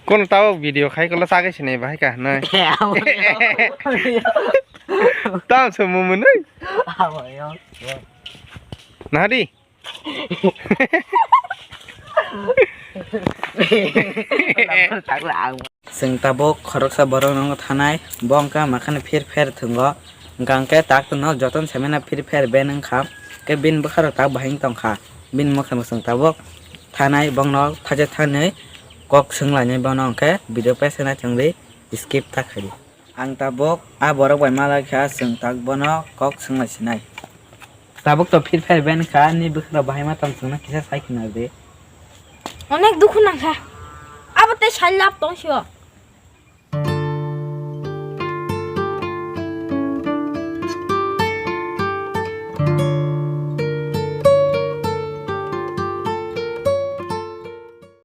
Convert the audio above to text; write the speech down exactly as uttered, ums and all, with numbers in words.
Kono tabo video khai kolo chagwi sinai bahai ka hinwi. Tamo se mumu nui. Abo yo. Nahadi. Chwng tabuk khoroksa borok no thanai, bo wngkha makhani phir pher thwngo, hwnkha hwnkhe tak no jotono saimanna phir pher ben wngkha, hwnkhe bini bwkha rok tak bahai wng tongkha, bini mwkhang no chwng tabuk thanai, bongno thaisa thanwi kok swnglainai bono, hwnkhe video paisa nai chwngdi skip ta khaidi. Ang tabuk a borok bai malai kha, chwng tak bono kok swnglasinai. Tabuk to phir pher ben kha, ni bwkha rok bahai ma tong chwngno kisa sai khna di. Onek dukhu nangkha. Abo tei sai lab tong sio.